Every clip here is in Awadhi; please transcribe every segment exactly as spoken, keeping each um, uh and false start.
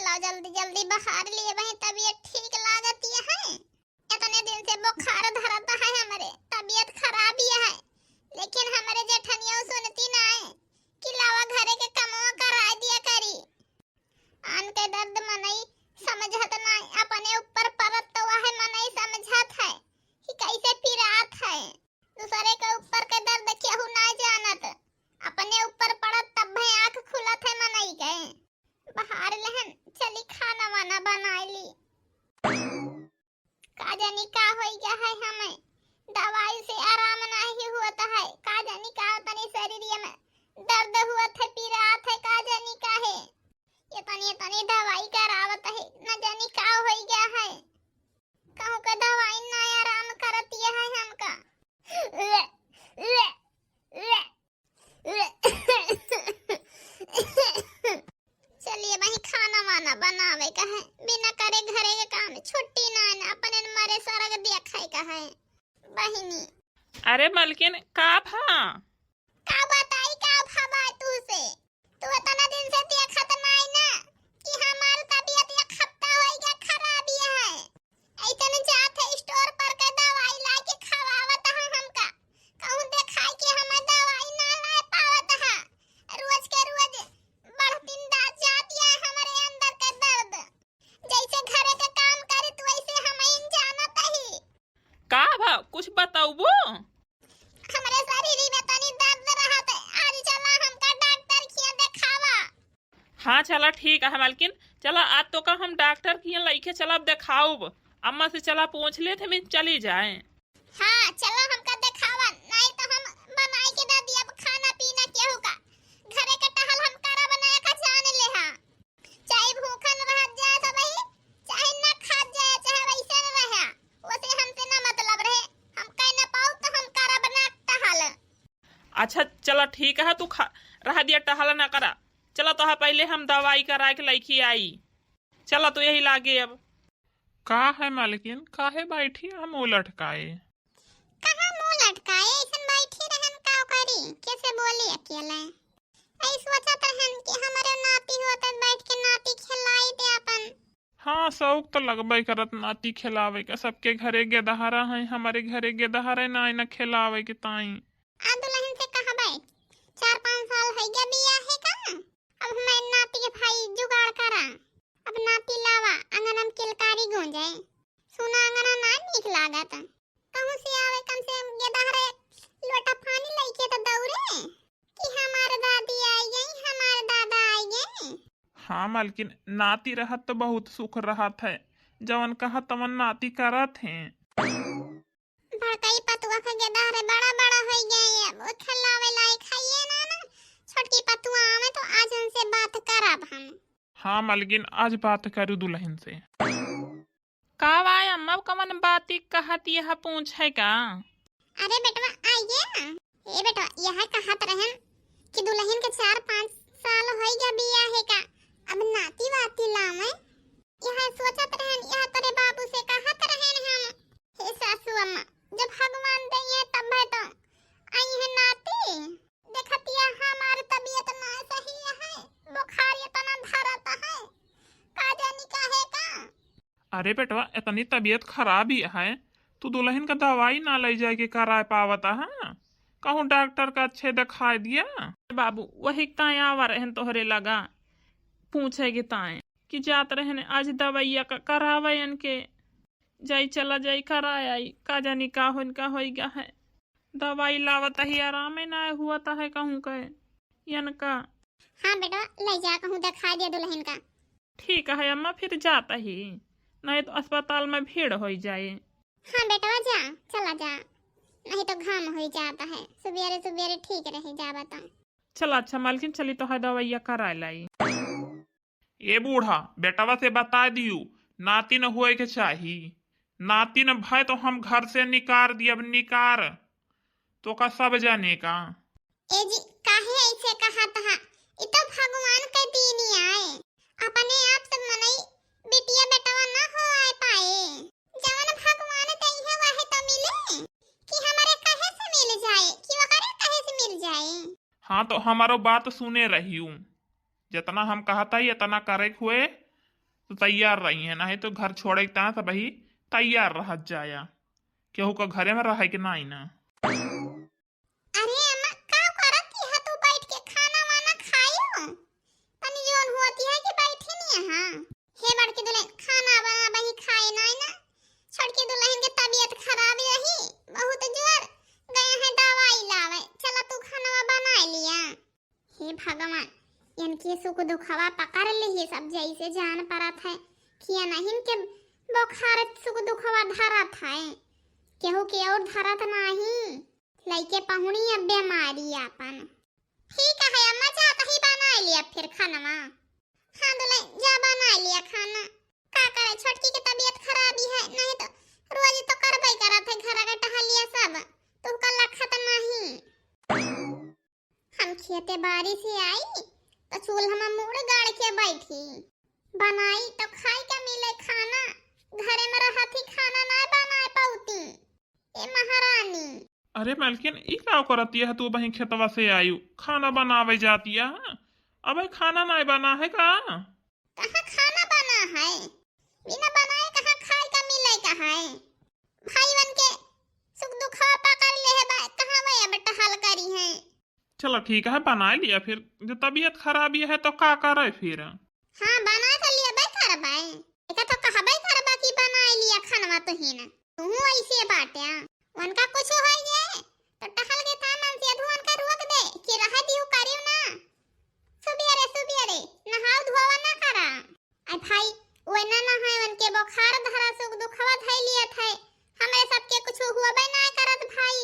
लाओ जल्दी जल्दी बहार लिए, वही तबीयत ठीक लागत है। इतने दिन से बुखार धरत है हमरे, तबीयत खराब ही है, लेकिन हमरे जेठनिया सुनती ना है कि लावा घरे के कमवा करा दिया करी। आन के दर्द मनई समझत ना, अपने ऊपर परत तो वह मनई समझत है कि कैसे पिरात है। दूसरे के ऊपर के दर्द केहू ना जानत, अपने ऊपर पड़त तब आँख खुलत है मनई के। बहार लेहन, चली खाना वाना बनाई ली। का जानी का होई गया है हमें, दवाई से आराम नहीं होता है। का जानी का तनी शरीर में दर्द हुआ थे, पिरात है, का जानी का है। ये तनी, ये तनी दवाई करावत है, न जानी का होई गया है। कहूँ के दवाई ना आराम करत ये है हमका। चलिए भाई, खाना वाना बनावे का है, बिना करे घरे के काम छुट्टी ना है, अपने मरे सरग दिया खाए का है बहिनी। अरे मलकिन, का भा? का बताई, का भवा तू से? तू इतना दिन से देखत नाई ना कि हमार तबीयत एक हफ्ता होई गया खराब ही है। ऐसन जात है स्टोर पर के दवाई ला के खवावत है हमका। कहूँ देखाई के हमें दवाई ना ला पावत है। रोज के रोज बढ़तीन दा-, जात है हमारे अंदर के दर्द। जैसे घरे के काम करी तू वैसे हम इन जानत ही। का भा, कुछ बतौबो? हमरे शरीर में तनी दर्द रहत है, आज चला हमका डॉक्टर किया देखावा। हाँ, चला ठीक है मलकिन, चला आज तो का हम डॉक्टर किया लइके चला देखाउब। अम्मा से चला पूछ लेत है, चली जाए। हाँ, चला हमका देखावा, नहीं तो हम बनाई के दे दिया अब खाना पीना केहू का। घरे के टहल हम करा बनाए का जान ले हाँ। चाहे भूखन रहत जाए सबही, चाहे ना खात जाए, चाहे वैसे न रहे, ओसे हमसे ना मतलब रहे। हम कह ना पाऊ तो हम करब ना टहल। अच्छा चला ठीक है, तू खा, रह दिया टहल ना करा। चला तो पहले हम दवाई करा के लइके आई। चला तो यही लागे अब। का है मालकिन, काहे बैठी है मुँह लटकाए? कहाँ मुँह लटकाए, ऐसन बैठी रहन का करी, कैसे बोली अकेले। ऐ सोचत रहन कि हमारे नाती होते बैठ के नाती खिलाई दे अपन। हाँ, शौक तो लगबे करत नाती खिलावे का, सबके घरे गेदहरा है, हमारे घरे गेदहरे ना, ना खिलावे के ताई। आ दुल्हन से कहबे, चार पाँच साल है गया बियाहे का, अब हमारे नाती के भाई जुगाड़ करा, अब नाती लावा, आंगन में किलकारी गूंजे, सुना आंगना ना नीक लागत। कहूँ से आवे, कम से कम गेदहरे लोटा पानी लइके तो दौड़े कि हमार दादी आई गई, हमार दादा आई गई। हाँ मालकिन, नाती रहत तो बहुत सुख रहत है, जवन कहा तवन नाती करत हैं। बड़कई पतुआ के गेदहरे बड़ा बड़ा होई गए, अब वो खेलावे लायक है ये ना ना। छोटकी पतुआ आवे तो आज उनसे बात करब हम। हाँ मालकिन, आज बात करू दुल्हन से। का बा अम्मा, कवन बाती कहत यह पूछे का? अरे बेटवा, आइए ना। ए बेटवा, यह कहत रहन कि दुल्हन के चार पाँच साल होई गया बियाहे का, अब नाती वाती लावे। यह सोचत रहन, यह तोरे बाबू से कहत रहन हम, हे सासू अम्मा, जब भगवान दइए तब है तो आई है नाती। देखतिया हमार तबीयत ना सही है, बुखार इतना धरत है, का जानी काहे का। अरे बेटवा, इतनी तबीयत खराब ही है, तू दुल्हन का दवाई ना ले जाए के कराए पावत है? कहूँ डॉक्टर का अच्छे दिखाई दिया। बाबू, वही ताए आवा रहन तोहरे लगा पूछे के ताए कि जात रहन आज दवाइया का करावे इनके, जाई चला जाई कराए आई, का जानी का होन का होई गया है। दवाई लावत ही आरामे ना हुआ ता है कहूँ के इनका। हाँ बेटवा, ले जा कहूँ दिखा दिया दुल्हन का। ठीक है अम्मा, फिर जाता ही, नहीं तो अस्पताल में भीड़ होई जाए। हाँ बेटवा जा, चला जा, नहीं तो घाम होई जाता है, सुबेरे सुबेरे ठीक रहे जावा तो। चला अच्छा मालकिन, चली तो है दवाइया करा लाई। ए बूढ़ा, बेटवा से बता दियो, नातिन होए के चाही। नातिन भय तो हम घर से निकार दियब, निकार। तो का सब जाने का? ए जी, काहे ऐसे कहत हा? इ तो भगवान के दीन आए। अपने आप से मनई बिटिया बेटवा ना हो आए पाए। जवन भगवान दइहे वहे तो मिले, कि हमरे कहे से मिल जाए, कि ओकरे कहे से मिल जाए। हाँ, तो हमारो बात सुने रहियो। जितना हम कहत हई, इतना करे के हुए, तो तैयार रहिहैं, नाहीं तो घर छोड़े के ताईं सबही तैयार रहत जाया। केहू का घरे में रहे के नाहीं ना। अरे अम्मा, का करत है तू बैठ के? खाना वाना खायो? तनी जोन होती है कि बैठी नहीं है? हाँ। हे बड़की दुल्हन, खाना बनाबही खाए नाहीं ना। छोटकी दुल्हन के तबीयत खराब रही, बहुत जोर, गए हैं दवाई लावे। चला तू खाना बनाए लिया। हे भगवान, इनके सुख दुखवा पकड़ लिही सब, जैसे जान परत है। किया नहीं के बुखार सुख दुखवा धरत है, केहू के और धरत नहीं। लइके पहुनी अब बीमारी आपन। ठीक है अम्मा, जात ही बनाए लिया फिर खानवा। हाँ दुल्हन, जा बनाए लिया खाना। का करे, छोटकी के तबीयत खराबी है, नहीं तो रोज तो करबे करत है घर का टहलिया सब, तू का लखत नहीं। हम खेते बारी से आई तो चूल्हा में मुड़ गाड़ के बैठी, बनाई तो खाई का मिले खाना, घरे में रहत ही खाना ना बनाए पाउती। ए महारानी। अरे मलकिन, ई का करत है तू? अबही खेतवा से आयु, खाना बनावे जाती है? अबे खाना नाहीं बना है का? कहाँ खाना बना है? बिना बनाए कहाँ खाए का मिले का है? भाई बन के सुख दुखवा पकड़ ले है बा, कहाँ वह अब टहल करी है? चलो ठीक है, बनाए लिया फिर। जो तबीयत खराबी है तो का करे फिर? हाँ, बना तो लिया बे करबे। एका तो कहबे करबा कि बनाए लिया खानवा तो ही ना। तू ऐसे बाटे, उनका कुछ हो गए तो टहल के था मन से अधु उनका रोक दे कि रह दियो करियो ना। सुबियरे सुबियरे नहाओ धोवा ना करा। अरे भाई, वो ना ना है, उनके बुखार धरा सुख दुखवा धै लिया था। हमरे सबके कुछ हुआ ना करत भाई।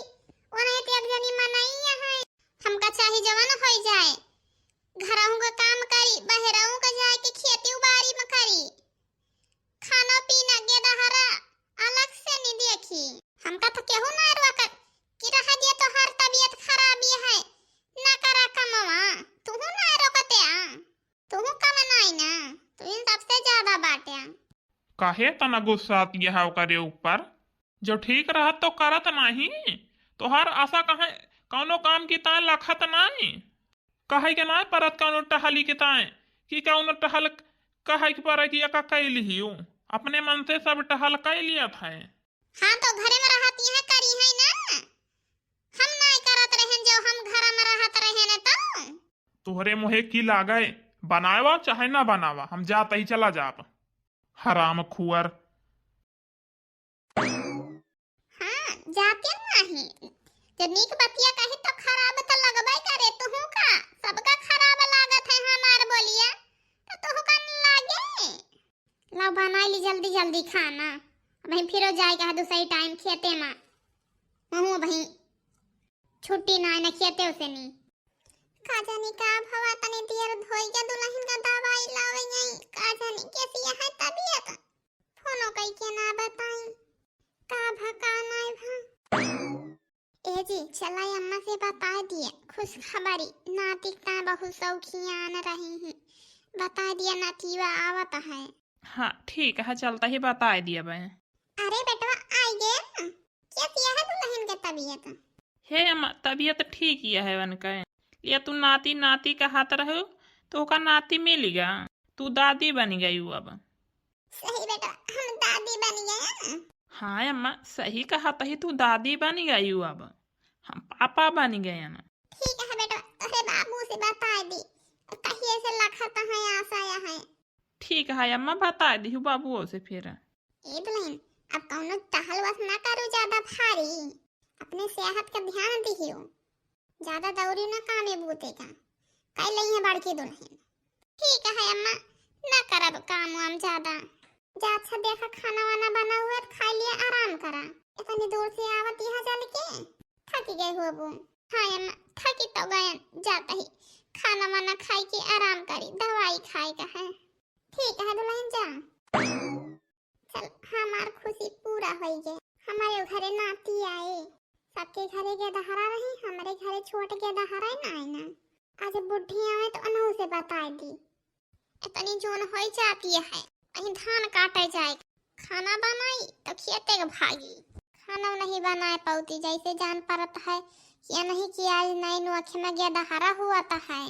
उन्हें तो एक जनी मनई है, हमका चाहे जवन होई जाए, घरहू का काम करी, बहरहू का जाए के खेती उबारी में करी, खाना पीना के दहरा अलग से नहीं देखी। हमका तो केहू ना रोकत कि रह दिया, तोहार तबीयत खराबी है, ना करा कमवा, तुहू ना रोकते आ, तुहू कम नाई ना, तू इन सबसे ज्यादा बाटे आ। काहे तना गुस्सात यह ओकरे ऊपर? जो ठीक रहत तो करत नाही, तोहार आशा कहे कौनो काम की ताय लखत नाही। कहे के नाय परत कौनो टहली के ताय, कि कौनो टहल कहे के परे कि एका कई लिहियो। अपने मन से सब टहल कई लियत है। हाँ, तो घरे में रहत यहाँ करी है ना, हम नाय करत रहेन, जो हम घर में रहत रहेन तो। तोहरे मुहे की लागे, बनावा चाहे ना बनावा, हम जात ही चला जाब। हराम खुअर। हाँ, जाते नाही। जब नीक बतिया कही तो खराब तो लगबे करे। तुहू का, सबका खराब लागत है हमार बोलिया, तो तुहू का न लागे? लाओ बनाई ली जल्दी जल्दी खाना, अबहीं फिरो जाए का है दूसरी टाइम खेते में। महू अबहीं छुट्टी ना है ना खेते उसे नी। का जानी का भवा, तनी देर धोई के दुल्हन का दवाई लावे गई, का जानी कैसी है तबीयत। फोनो कई के ना बताई, का भा का नाय भा। ए जी, चला अम्मा से बता दिए खुशखबरी, नाती का बहुत शौकियान रही ही, बता दिए नतीवा आवत है। हाँ ठीक है, चलता ही बता दिए बे। अरे बेटवा, आई गए ना, कैसी है दुल्हन के तबीयत? हे अम्मा, तबीयत ठीक ही है उनका। या तू नाती नाती कहत रहू, तो ओका नाती मिल गया, तू दादी बन गई अब। सही बेटा, हम दादी बन गए। हाँ अम्मा, सही कहत ही, तू दादी बन गई अब, हम पापा बन गए ना। ठीक है बेटा, तोहरे बाबू से बता दी, कहिए से लखत है, आशा है। ठीक है अम्मा, बता दिहु बाबुओ से फिर। ए दुल्हन, अब कौनो टहल वस ना करू ज्यादा भारी, अपने सेहत का ध्यान दिहियो, ज्यादा दौड़ी ना कामे बूते का, कई लई है बड़की दुल्हन। ठीक है अम्मा, ना करब काम वाम ज्यादा। जा अच्छा देखा खाना वाना बना हुआ है, खा लिया, आराम करा। इतनी दूर से आवत यहाँ चल के थक गए हो अबू। हाँ अम्मा, थकी तो गए, जाता ही खाना वाना खाई के आराम करी, दवाई खाए का है। ठीक है दुल्हन जा। चल, हमार खुशी पूरा होई गए। हमारे घरे नाती आए, सबके घरे के दहरा रही, हमारे घरे छोट के दहरा ना आए ना। आज बुढ़ी आवे तो अनहु से बताए दी। इतनी जून होई जाती है, कहीं धान काटे जाए, खाना बनाई तो खेते के भागी। खाना नहीं बनाए पाउती, जैसे जान पड़त है कि नहीं कि आज नई नोखे में गया दहरा हुआ तो है।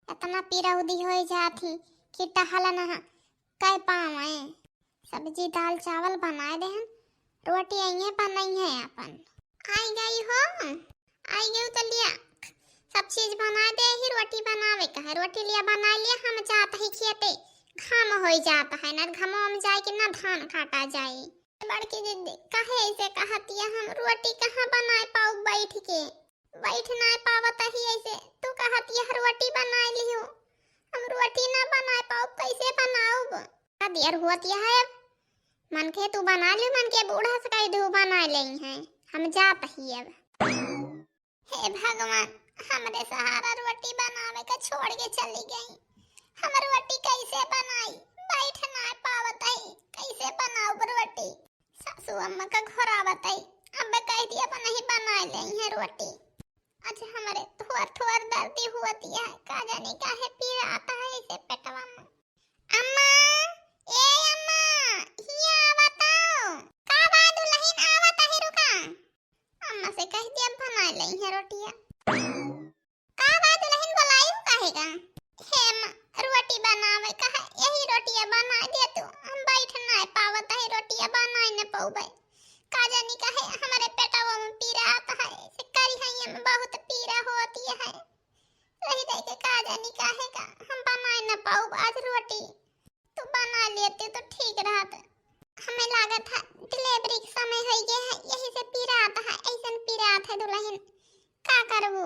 इतना पीरा उदी होई जाती कि टहल न कह पावे। सब्जी दाल चावल बनाए देहन, रोटी अइहे बनइहे आपन। आई गई हो, आई गई तो लिया, सब चीज बनाए दे ही, रोटी बनावे का है, रोटी लिया बनाए लिया, हम जात ही खेते, घाम होई जात है, ना घामो में जाए कि ना धान काटा जाए। बड़की दीदी, काहे ऐसे कहतिया? हम रोटी कहाँ बनाए पाउब बैठ के? बैठ नाय पावत ही ऐसे। तू कहतिया रोटी बनाए लियो, हम रोटी ना बनाए पाउब, कैसे बनाउब? का देर होतिया है अब? मन के तू बना लियो, मन के बूढ़ा से कह दू बनाए लेइहे, हम जात ही अब। हे भगवान, हमरे सहारा रोटी बनावे का छोड़ के चली गई। हम रोटी कैसे बनाई? बैठ ना पावत हई, कैसे बनाउब रोटी? सासू अम्मा का घोरावत हई, अब कह दिया अब नहीं बनाए लेइहे रोटी। आज हमरे थोर थोर दर्दी होतिया है, का जानी काहे पीरा आता है इसे पेटवा में। अम्मा, ए अम्मा, हिया आवत हो। का बा दुलहिन, आवत ही, रुका। अम्मा से कह दिया बनाए लेइहे रोटिया। का बा दुलहिन, बोलाइउ काहे का? हे अम्मा, रोटी बनावे का है, यही रोटिया बनाए दे तू। हम बैठ नाय पावत ही, रोटिया बनाए न पउबे। का जानी काहे हमरे पेटवा में पीरा आता है, से करी हैया में बहुत पीरा होतिया है। रही रह के का जानी काहे का हम बनाए न पाउब आज रोटी। तू बना लेते तो ठीक रहत। हमें लागत है delivery के समय होइ गया है, यही से पीरात है, ऐसन पीरात है दुलहिन। का करबू?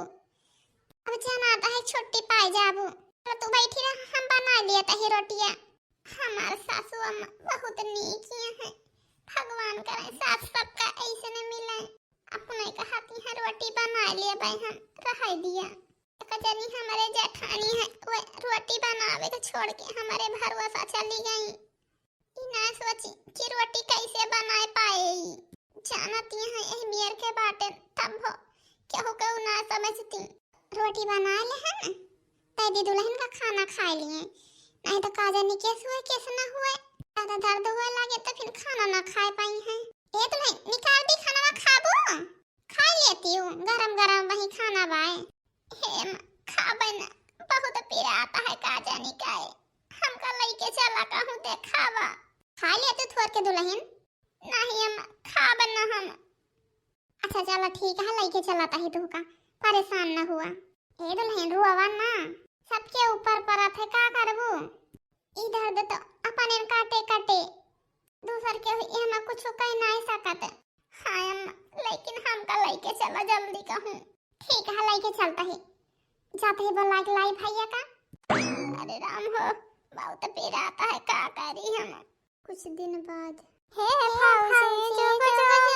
अब जनात है छुट्टी पाए जाबू। चलो तू बैठी रह, हम बना लेत ही रोटिया। हमार सासू अम्मा बहुत नीक है, भगवान करे सास सबका ऐसने मिले। अपने कहती है रोटी बना लेबे हम, रह दिया। एक जनी हमरे जेठानी है, वे रोटी बनावे के छोड़ के हमरे भरोसा चली गई। ई ना सोची कि रोटी कैसे बनाए पाए। जानती है एह मेर के बाटे, तब हो केहू केहू ना समझती। रोटी बना ले है ना, तै भी दुलहिन का खाना खाए लिए, नहीं तो का जानी केस हुए केस ना हुए, ज्यादा दर्द हुए लागे तो फिर खाना ना खाए पाई है। ए दुलहिन, निकाल दी खाना, खाबू? खाई लेती हूँ, गरम गरम वही खाना बाए। हे माँ, खाबे ना, बहुत पीरा आता है, का जानी काहे। हमका लइके चला कहूँ देखावा। खाई लेती थोर के दुलहिन। नहीं अम्मा, खाबे ना हम। अच्छा चला ठीक है, लइके चला तही तू का, परेशान न हुआ। ए दुलहिन, रोवा ना, सबके ऊपर परत है, का करबू? ई दर्द तो अपन काटे काटे, दूसर के हुई, एहमा कुछ कह नहीं सकत। हाँ अम्मा, लेकिन हमका लइके चला जल्दी कहूँ। ठीक है, लइके चलता ही, जाते ही बोला के लाई भैया का। अरे राम हो, बहुत पीरा आता है, का करी हम। कुछ दिन बाद। हे भौजी, जुग जुग